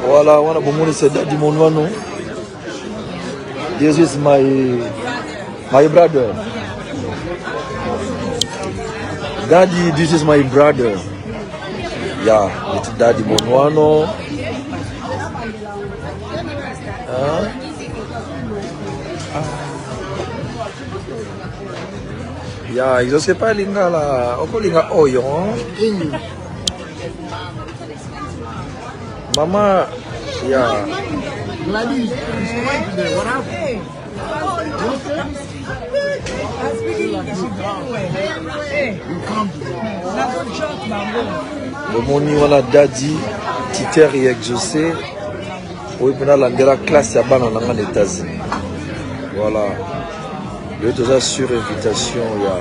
Voilà, wana bomoni c'est Daddy Monwano. This is my my brother. Daddy, this is my brother. Yeah, it's Daddy Monwano. Huh? Ya, exaucé pas lingala. Okolinga oyo. Mama ya. Gladys, it's quiet today. What happened? You come today. Bomoni wana Daddy Titer ya exaucé oyo mpena alandela classe ya bana na nga na États-Unis. Voilà. Lelo toza sur invitation ya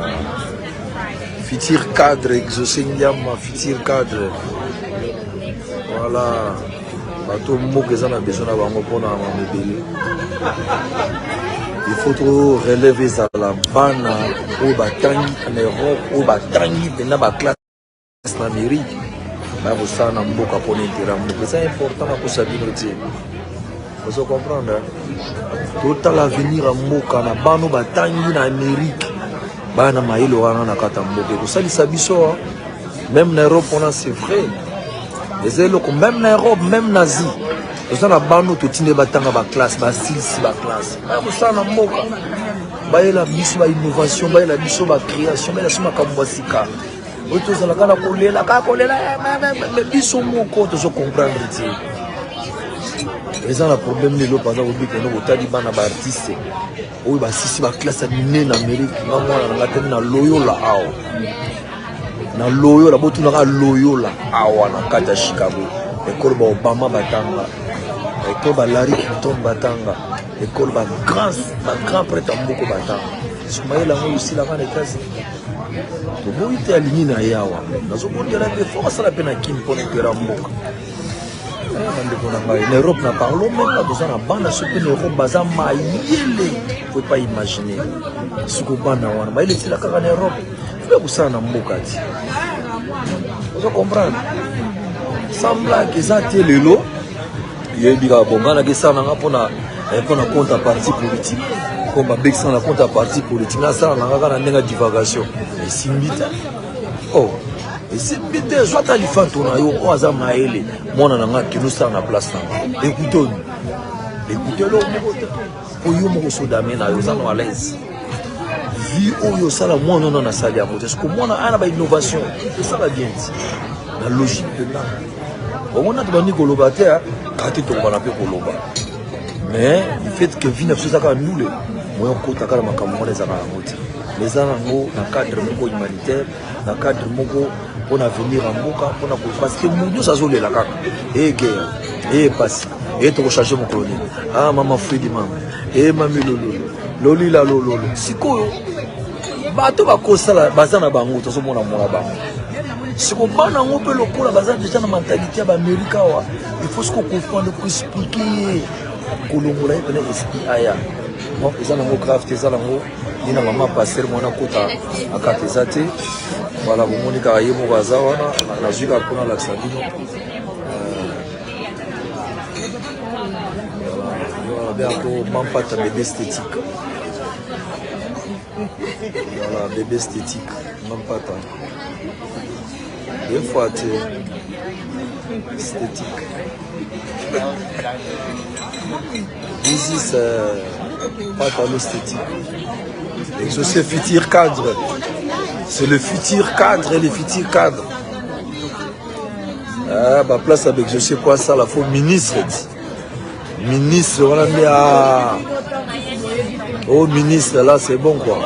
futur cadre exaucé Ngiama, futur cadre. Voilà. Bato mboka eza na besoin na bango mpona mama ebele. Il faut to relève ezala bana oyo batangi na Europe, oyo batangi mpenza ba classe na Amérique baya kosala na mboka mpona intérêt ya mboka. Eza important nakosa bino te. Ozo comprendre? Totala avenir ya mboka na bano batangi na Amérique baya na mayele wana na kati ya mboka ekosalisa biso même na Europe wana c'est vrai eza eloko même na Europe même na Asie toza na bano totinde batanga baklasse basilisi baklasse baya kosala na mboka bayela biso bainnovation bayela biso bacréation bayela biso makambo ya sika oyo tozalaka na kolela kaka kolela eh, biso moko tozo comprendre te eza na problème lelo mpenza kobikeno botali bana baartiste oyo basisi baklasse ya minene na amerike nga mwana na nga tani na loyola awa na loyola botunaka loyola awa na kati ya chicago ekolo ba obama batanga ekolo ba larry clinton batanga ekolo ba grand ba grand prêtre ya mboko batanga sumayela yango osilaka na etats-unis toboyi te alingi na ye awa nazobondela mpe fo asala mpe na kini mpo na intérêt ya mboka eh, bandeko na ngai na europe na parlo meme toza na bana soki mpe na europe baza mayele po epa imagine siko bana wana mayele esila kaka na europe mpe kosala na mboka ti ozo comprendre sans blague eza te lelo yoyebi kaka bon ngai nakesala na nga mpona eh, mpona compte ya parti politique comme babekisanga na compte ya parti politique nasala na nga kaka na ndenge ya divagation esimbi te oh esimbi te zwa ata lifanto na yo oyo aza mayele mwana na nga kende osala na place na nga ekute oni ekute eloko moko te po yo moko osodame na yo oza no à l'aise vie oyo osala mwana ono nasali yango te siko mwana aya na bainnovation esala bien ti na logique mpenza bongo na tobandi koloba te kaka te tokobana mpe koloba mais du fait que vie na biso eza kaka ndule moyen okota kaka na makambo wana ezalaka yango te mais eza nango na cadre moko humanitaire na cadre moko mpo na avenir ya mboka mpo na parce que moto nyonso azolela kaka eye guerre eye pasi eye tokochange mokolo nini ah mama fridi mama eye mami lololo lolila lololo sikoyo bato bakosala baza na bango tozomona mona bango siko bana yango mpe lokola baza deja na mentalite ya baamerika awa il faut siko kofanda koexplike ye kolongola ye mpena esprit aya bon eza nango grave te eza nango ye na mama paster mwana kota akata eza te wala bomoni kaka ye moko aza wana nazwi kaka mpona alakisa bino euh, ko mampata bebe esthétique voilà bebe esthétique mampata deux fois te esthétique This is euh, pas l'esthétique. Exaucé futur cadre. C'est le futur cadre et le futur cadre. Ah, bah place avec je sais quoi ça la faut ministre. Ministre, voilà mais ah. Oh ministre là c'est bon quoi.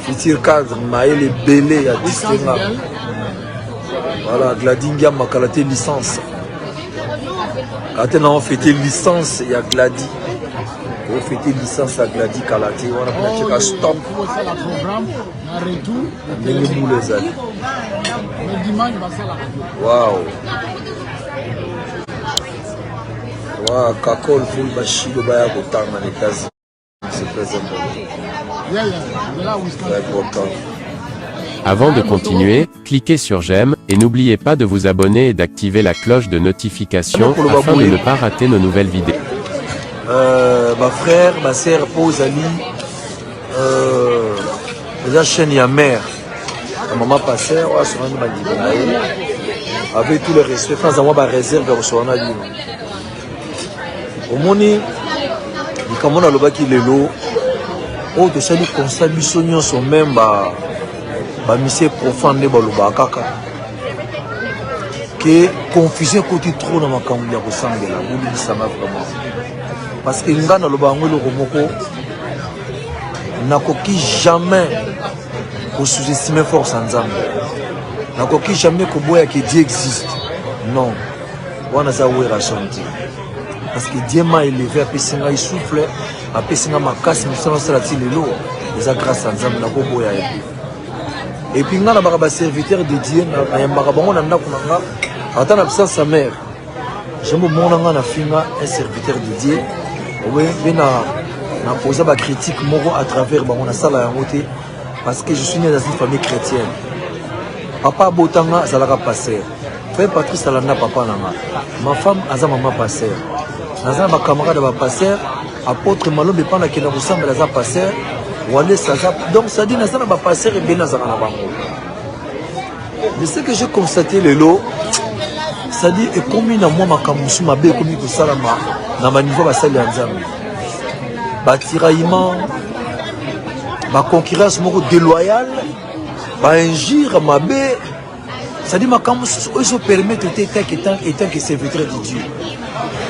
Futur cadre, Maël Belé à Distinga. Voilà, Glady Ngiama kala te licence. Kala te na fêter licence ya Glady. O fêter licence ya Glady kala te wana pena cheka stop. Ndenge boule ezali. Wow. Wow, Kakol full bashilo baya kotanga na États-Unis. C'est très important. Yeah, yeah. Très important. Avant de continuer, cliquez sur j'aime et n'oubliez pas de vous abonner et d'activer la cloche de notification afin de ne pas rater nos nouvelles vidéos. Euh, ba frère ba sœur po ozali euh, eza chaîne ya mère ya mama pasteur oyo asongani bandimi na ye avec tout le respect france yango bareserve ya kosolola na bino omoni likambo nalobaki lelo oyo tosali constat biso nyonso meme ba bamisie profane nde balobaka kaka ke confusion ekoti trop na makambo ya kosambela bolimbisanga vraiment parce que nga naloba yango eloko moko nakoki jamais kosous-estime force ya nzambe nakoki jamais koboya ke dieu existe non wana aza werrason te parce que dieu m'a élevé apesi ngai souffle apesi ngai makasi mosala osala ti lelo eza grâce ya nzambe nakoboya ye te epuis ngai nabaka baserviteur de dieu nayambaka bango na ndako na nga ata na absence ya mare jambe omona ngai nafinga un serviteur de dieu obe mpe na napoza bacritique moko à travers bango nasala yango te parce que je suis né dans une famille chrétienne papa abotanga azalaka pasteur Frère Patrice alanda papa na nga. Ma femme aza mama pasteur. Naza na ba camarades ba pasteur, apôtre Malombe epa na kenda kosambela aza pasteur, Walesa aza donc ça dit naza na ba pasteur ebele nazaka na bango. Mais ce que j'ai constaté lelo, ça dit ekomi na mwa makambo mosusu mabe ekomi kosalama na ba niveau basali ya Nzambe. Ba tiraillement, ba concurrence moko déloyale, ba injure mabe C'est-à-dire makambo mosusu oyo ezopermettre te etant que serviteur de Dieu.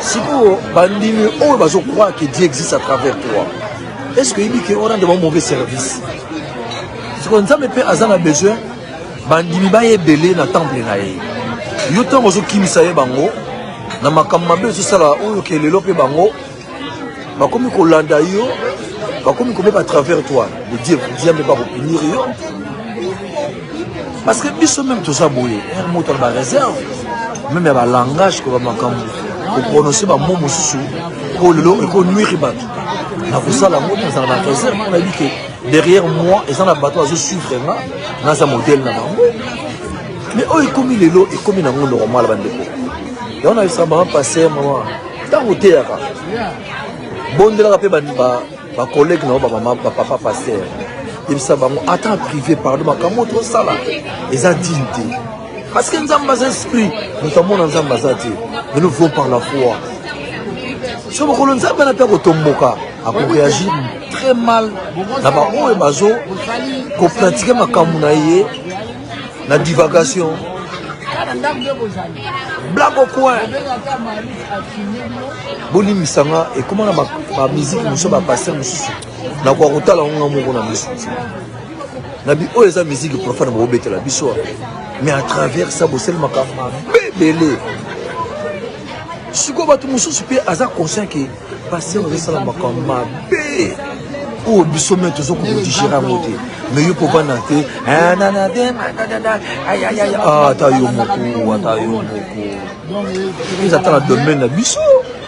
Sikoyo bandimi oyo bazo croire que Dieu existe à travers toi. Est-ce que oyebi que orendre bango mauvais service? Sikoyo Nzambe mpe aza na besoin bandimi baye ebele na temple na ye. Yo ntango ozokimisa ye bango na makambo mabe ozosala oyo ke lelo mpe bango bakomi kolanda yo bakomi kobeba à travers toi le dieu diambe bakopunir yo parce que biso meme toza boye ere moto na bareserve meme ya balangage koba makambo koprononce bamo mosusu mpo lelo ekonuire bato na kosala yango nazala na réserve mpo nayebi ke derrière moi eza na bato bazosuivre nga naza modèle na bango mais oyo ekomi lelo ekomi nango normal bandeko yango nayebisaka mama paster mama ntango oteyaka bondelaka mpe bacollègue na yo bamama bapapa paster yebisa bango ata en privé pardon makambo oyo tosala eza digne te parce que nzambe aza esprit moto amona nzambe aza te mais nous vivons par la foi so mokolo nzambe wana mpe akotomboka akoreagir très mal na baoyo bazo kopratike makambo na ye na divagation blague au coin bolimbisa nga ekoma na bamiziki mosusu bapaster mosusu nakoka kotala yango nga moko na misu te na bi oyo eza miziki profane bokobetela biso mais à travers ça bosali makambo mabe ebele sikoyo bato mosusu mpe aza conscient ke Pasteur ozosala makambo mabe oyo biso me tozo kodigere yango te me yo kovanda te eh, ah, ata yo moko ata yo moko eza ata na domaine na biso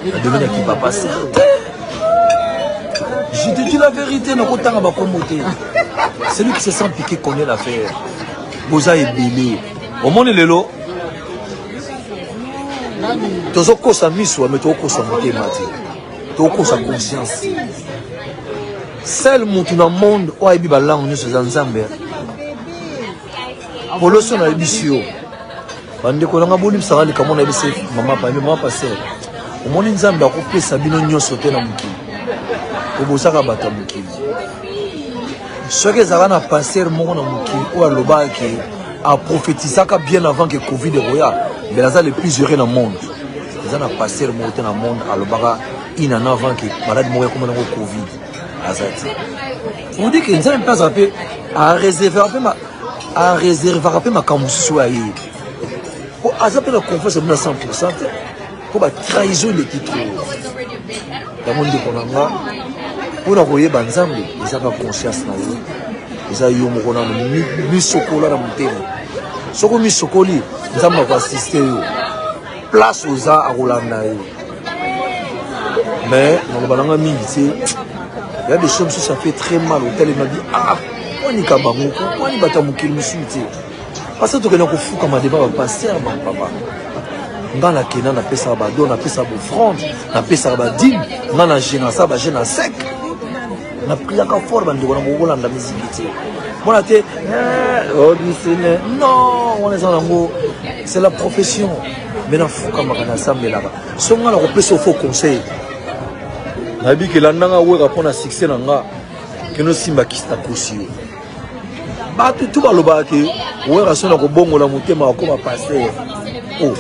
na domaine ya kipapa te je te dis la vérité nakotanga bakombo te celui qui se sent piqué connaît l'affaire boza ebele omoni lelo tozokosa miso me tokokosa motema te tokokosa conscience seul motu na monde oyo ayebi balangue nyonso eza nzambe poloso nayebisi yo bandeko nanga bolimbisaka likambo nayebisi mama pambe mama paster omoni nzambe akopesa bino nyonso te na mokili obosaka bato ya mokili soki ezalaka na paster moko na mokili oyo alobaka ke aprofetisaka bien avant ke covid ekoya mais aza le plus heureux na monde eza na pasteur moko te na monde alobaka une année avant ke malade moko ekoma nango covid aza te vous dit ke nzambe mpe azala mpe areservaka mpe makambo mosusu oyo aye po aza mpe na confiance ya bino na 100 te mpo batrahison eleki trop yango ndeko na nga mpo na koyeba nzambe eza ka conscience na yo eza yo moko nano misokola na motema soki omisokoli nzambe akoasiste yo place oza akolanda yo mais naloba nanga mingi te ya des choses mosusu ça fait très mal otelema bi ah. Pwani ka bango ko? Pwani bato ya mokili mosusu te? Parce que tokenda kofukama devant ba pasteur ba papa. Nga nakenda napesaka ba don, napesaka ba offrande, napesaka ba dime, nga na jeune nasala ba jeune na sec. Na priaka fort bandeko na bokolanda miziki te. Mona te eh, odisine. Non, wana eza nango c'est la profession. Mais nafukamaka nasambelaka. So nga nakopesa faux conseil. Nayebi ke landa nga wera mpo na succès na nga keno simba kisi nakosi yo. Bato tu balobaka ke wera so na kobongola motema akoma pasteur. Oh.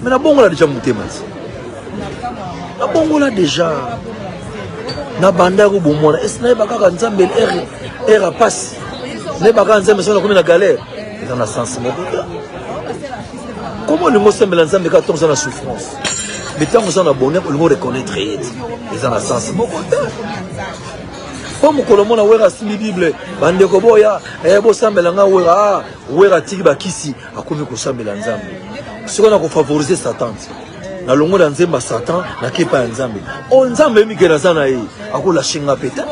Mais nabongola deja motema ti. Nabongola deja. Nabanda ko bomwana. Est-ce nayeba kaka Nzambe ere ere pasi. Nayeba kaka Nzambe so nakomi na galère. Eza na sens moko te. Comment olingi osambela Nzambe kaka ntango oza na souffrance? Mais ntango oza na bonheur olingi reconnaître ye te. Eza na sens moko te. Mpo mokolo mona Wera asimbi Bible, bandeko boya, eh, bosambela nga Wera, ah, Wera atiki bakisi, akomi kosambela Nzambe. Sikoyo na kofavorize Satan te. Nalongola nzemba ya Satan, nake epai ya Nzambe. O Nzambe yebi ke naza na ye, akolashe nga mpe te.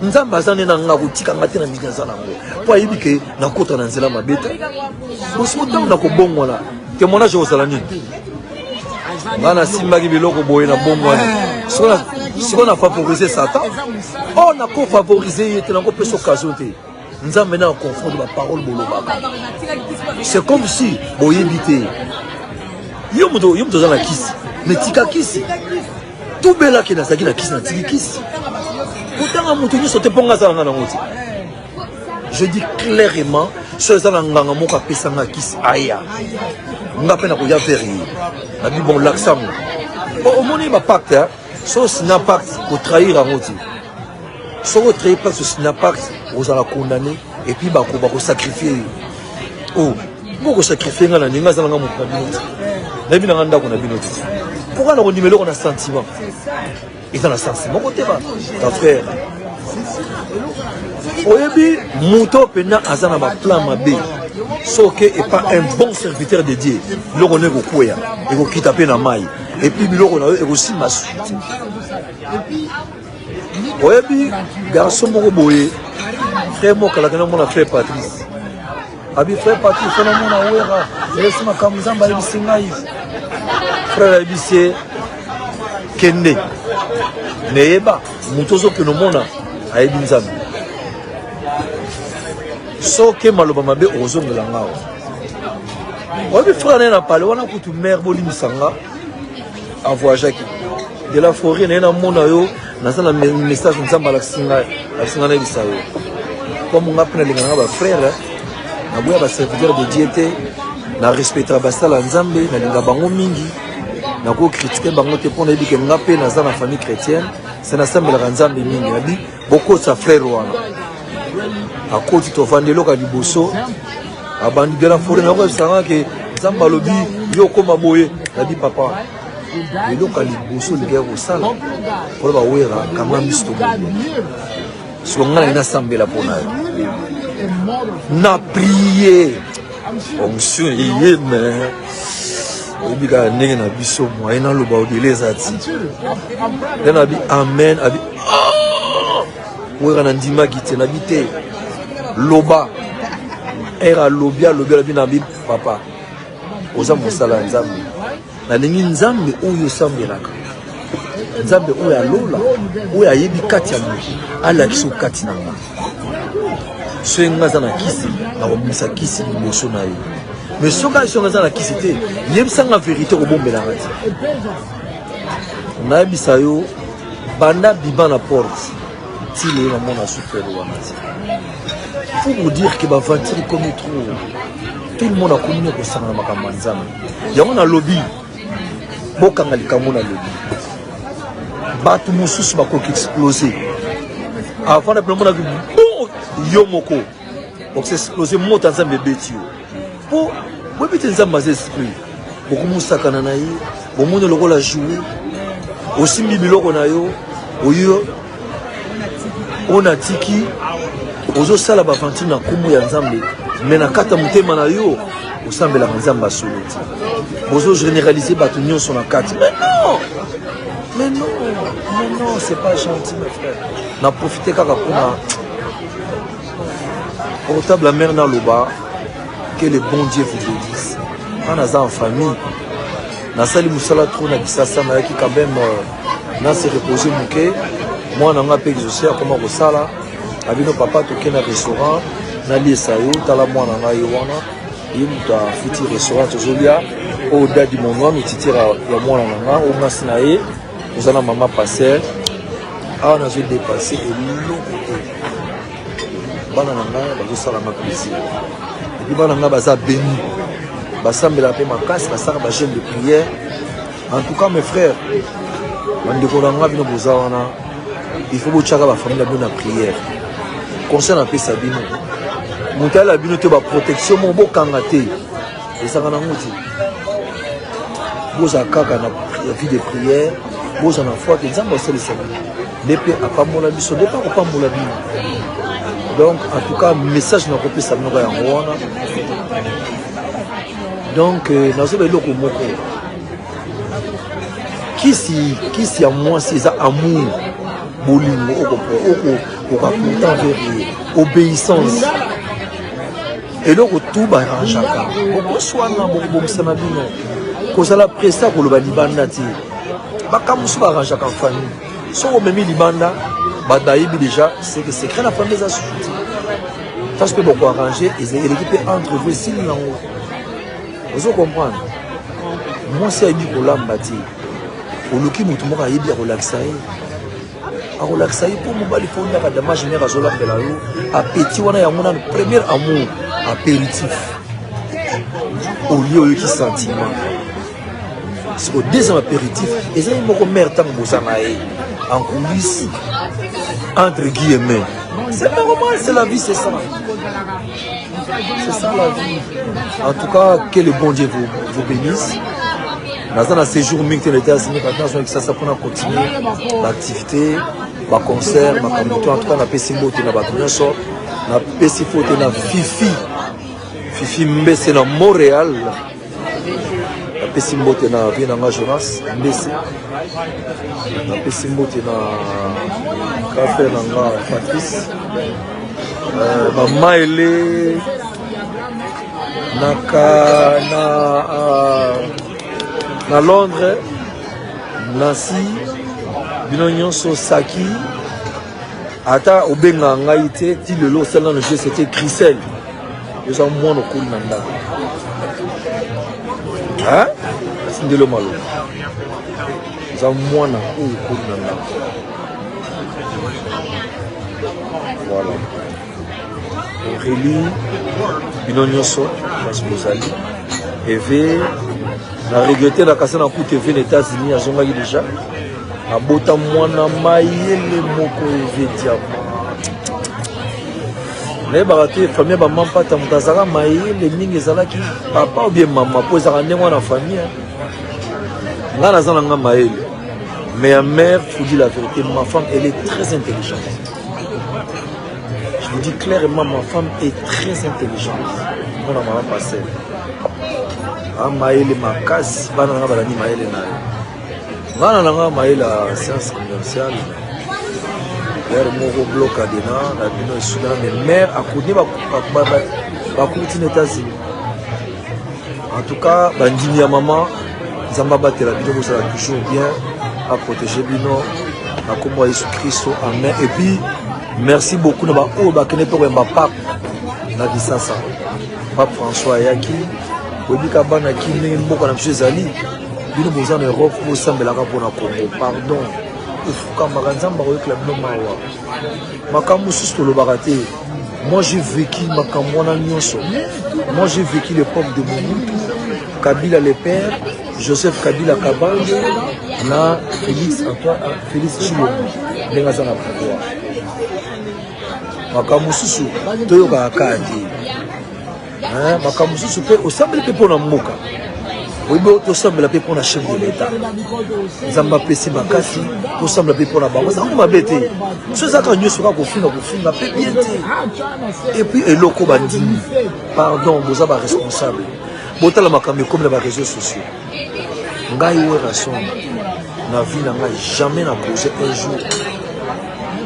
Nzambe aza nde na nga, akotika nga te na mingi aza nango. Mpo ayebi ke nakota na nzela mabe te. Bosiko ntango nakobongwana, témoignage ekozala nini? Nga nasimbaki biloko boye na bongwani. Sikoyo na favorize Satan. Oh, nakofavorize ye te, nakopesa occasion te. Nzambe na confondre ba parole bolobaka. C'est comme si boyebi te. Yo moto yo moto oza na kisi, mais tika kisi. Tubelaki nazalaki na kisi natiki kisi. Kotanga moto nyonso te mpo nga azala nga nango te. Je dis clairement, so eza na nganga moko apesa nga kisi aya. Nga mpe nakoya vers ye. Nabi bon lakisa ngo. Omoni ba pacte, so sina pacte, kotrahir yango te. Soki otrahi pacte osina pacte ozala condamné et puis bako bakosacrifie yo. Oh, ngo kosacrifie nga na ndenge aza na nga moto na bino te. Nayebi na nga ndako na bino te. Pourquoi nakondima eloko na sentiment? Eza na sens moko te ba ta frère. Oyebi moto mpenza aza na ba plan mabe. Soki epa un bon serviteur de Dieu, biloko na ekokweya, ekokita mpe na mai. Et puis biloko na yo ekosimba suite. Oyebi garçon moko boye frère moko alaki namona frère Patrice abi frère Patrice fo namona wera eyesi makambo nzambe ayebisi ngai frère ayebisi ye kende neyeba moto ozokende omona ayebi nzambe soki maloba mabe okozongela nga awa oyebi frère naye na pale wana kutu mare bolimbisa nga avoyageaki de la forêt naye namona yo naza na message nzambe alakisi ngai alakisi ngai nayebisa yo comme nga mpe nalinga nanga bafrère naboya baserviteur de dieu te na respectaka basala ya nzambe nalinga bango mingi nakokritike bango te mpo nayebi ke nga mpe naza na famille chrétienne se nasambelaka nzambe mingi nabi bokotisa frère wana akoti tovandi eloko ya liboso abandi de la forêt nakoyebisa nga ke nzambe alobi yo okoma boye nabi papa eloko ya liboso olingaki kosala mpona bawera kanga miso toboye siko ngai nalingi nasambela mpo na yo na prie onction eye me oyebi kaka ndenge na biso moye naloba odele eza ti nde nabi amen abi ah! wera nandimaki te nabi te loba ere alobi alobi alobi nabi papa oza mosala ya nzambe nalingi nzambe oyo osambelaka nzambe oyo alola oyo ayebi kati ya moto alakisa kati na nga soki nga aza na kisi nakobimisa kisi liboso na ye mais soki ayi soki aza na kisi te yebisa nga verité kobombelanga te nayebisa yo banda bima na porte ti lelo namona sufere wana te. Faut vous dire que baventure ekomi trop, tout le monde akomi na kosangana makambo ya nzambe. Yango nalobi bokanga likambo nalobi, bato mosusu bakoki explose avant na bino monaki bon yo moko okoexplose moto ya nzambe ebeti yo po boyebi te nzambe aza esprit bokomosakana na ye bomoni lokola joue osimbi biloko na yo oyo oyo natiki ozosala baventure na nkombo ya nzambe me na kati ya motema na yo osambelaka nzambe ya solo te bozo généraliser bato nyonso na kati mais non mais non mais non c'est pas gentil mes frères na profite kaka mpona. Portable ya mère naloba que le bon Dieu vous bénisse. Nga naza en famille. Nasali mosala trop na Kisasa nayaki quand même euh, na se reposer moke. Mwana nga mpe exaucé akoma kosala. Abino papa toke na restaurant naliesa yo tala mwana nga ye wana ye moto afuti restaurant tozolia oyo dadi monwano titira ya mwana na nga oyo mwasi na ye oza na mama passer awa nazo depasse eloko te bana na ngai bazosala nga plaisir epuis bana na ngai baza beni basambelaka mpe makasi basalaka ba jeune de prière en tout cas mes frères bandeko na ngai bino boza wana il faut botyaka bafamille na bino na prière conseil napesa bino moto ayela bino te baprotection moko bokanga te ezalaka nango te bozala kaka na vie de prière bozala na foi ke nzambe asalisa bino nde mpe apambola biso nde mpe akopambola bino donc en tout cas message nakopesa bino ka yango wana donc euh, nazoba eloko moko kisi kisi ya mwasi eza amour bolingo okokaporta envers ye obéissance Eloko tout ba arrangeaka. Bokoswana bokobongisa na bino. Kozala presse ya koloba libanda te. Makambo mosusu ba arrangeaka en famille. Soki omemi libanda bato bayebi déjà c'est que secret na famille eza susu te. Tâche mpe boko arranger eleki mpe entre vous esili yango. Ozo comprendre? Mwasi ayebi kolamba te. Oluki moto moko ayebi akolakisa ye. Akolakisa ye mpo mobali fo ndaka damage mère azolambela yo apeti wana yango nanu premier amour apéritif olie oyoki sentiment siko deuxième apéritif eza ye moko mère ntango boza na ye en coulisse entre guillemets c'est normal c'est la vie c'est ça c'est ça la vie en tout cas que le bon Dieu vous, vous bénisse naza na séjour mingi te na États-Unis kasi nazongi Kisasa mpona continuer baactivité baconcert makambo to en tout cas napesi mbote na bato nyonso napesi fote na fifi fifi mbese na Montréal napesi mbote na vie na nga Jonas mbese napesi mbote na grand frère na nga Patrice euh, bamaele na, ka, na, uh, na Londres Nancy bino nyonso saki ata obengaka ngai te ti lelo osali nano geste te crisel oza mwana okoli na ndako atindeli yo maloba oza mwana oyo okoli na ndako voilà Aurélie bino nyonso place bozali eve na regrete na kasa na kuta eve na États-Unis azongaki déjà abota mwana mayele moko eve diamant nayebaka te famille ya bamampata moto azalaka mayele mingi ezalaki papa ou bien mama mpo ezalaka ndenge wana famille ngai naza na ngai mayele mais ya mère faut dire la vérité ma femme elle est très intelligente Je vous dis clairement, ma femme est très intelligente. Mona mama pasteur. Ah, mayele makasi, bana na balandi mayele na yo. Bana na nga mayele ya science commerciale. Mère moko bloc adena na bino esukana mais mère akoni bakuti na États-Unis. En tout cas, bandimi ya mama Nzambe abatela bino bozala toujours bien, a protéger bino na kombo ya Yesu Kristo. Amen. Et puis merci beaucoup na ba oyo bakende mpe koyamba pape na Kisasa. Pape François ayaki koyebika bana ki ndenge mboka na biso ezali bino boza na Europe bosambelaka mpo na Congo. Pardon, ofukamaka Nzambe akoyokela bino mawa. Makambo mosusu tolobaka te. Moi j'ai vécu makambo wana nyonso. Moi j'ai vécu l'époque de Mobutu, Kabila le père, Joseph Kabila Kabange na Félix Antoine ah, Félix Tshilombo ndenge aza na pouvoir. Makambo mosusu toyokaka kaka te. Makambo mosusu mpe osambeli mpe mpo na mboka oyebi tosambela mpe mpo na chef de l'etat nzambe apesi makasi tosambela mpe mpo na bango ezango mabe te so ezaka nyonso kaka kofinga kofinga mpe bien te epuis eloko bandimi pardon boza baresponsable botala makambo ekomi na bareseau sociaux ngai werrason na vie na ngai jamais na cause un jour.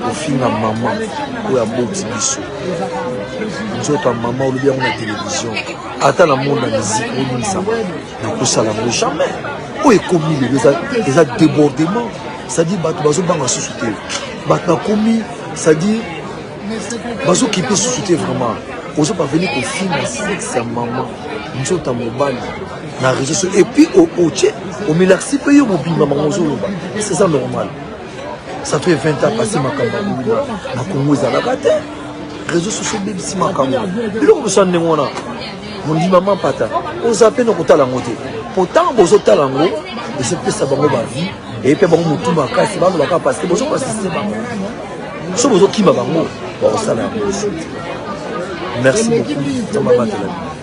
Kofinga mama oyo aboti biso, nzoto ya mama, olobi yango na télévision, ata na monde ya musique olimbisama, nakosala yango jamais. Oyo ekomi lelo eza débordement, c'est-à-dire bato bazobanga susu te, bato bakomi, c'est-à-dire bazokipe susu te. Vraiment, ozo parvenir kofinga sexe ya mama, nzoto ya mobali na réseau sociaux, et puis otie omilakisi mpe yo mobimba bango ozoloba. C'est ça normal? Ça fait 20 ans passé, makambo ya boluma na Congo ezalaka te. Réseau sociaux ebebisi makambo, biloko mosa ndenge wana. Mondima mampata oza mpe na kotala yango te, po ntango bozotala yango, ezopesa bango bavie eye mpe bango motu makasi balobaka, parce que bozokoassiste bango. So bozokima bango, bakosala yango lisusu te. Merci beaucoup, Nzambe abatela bino.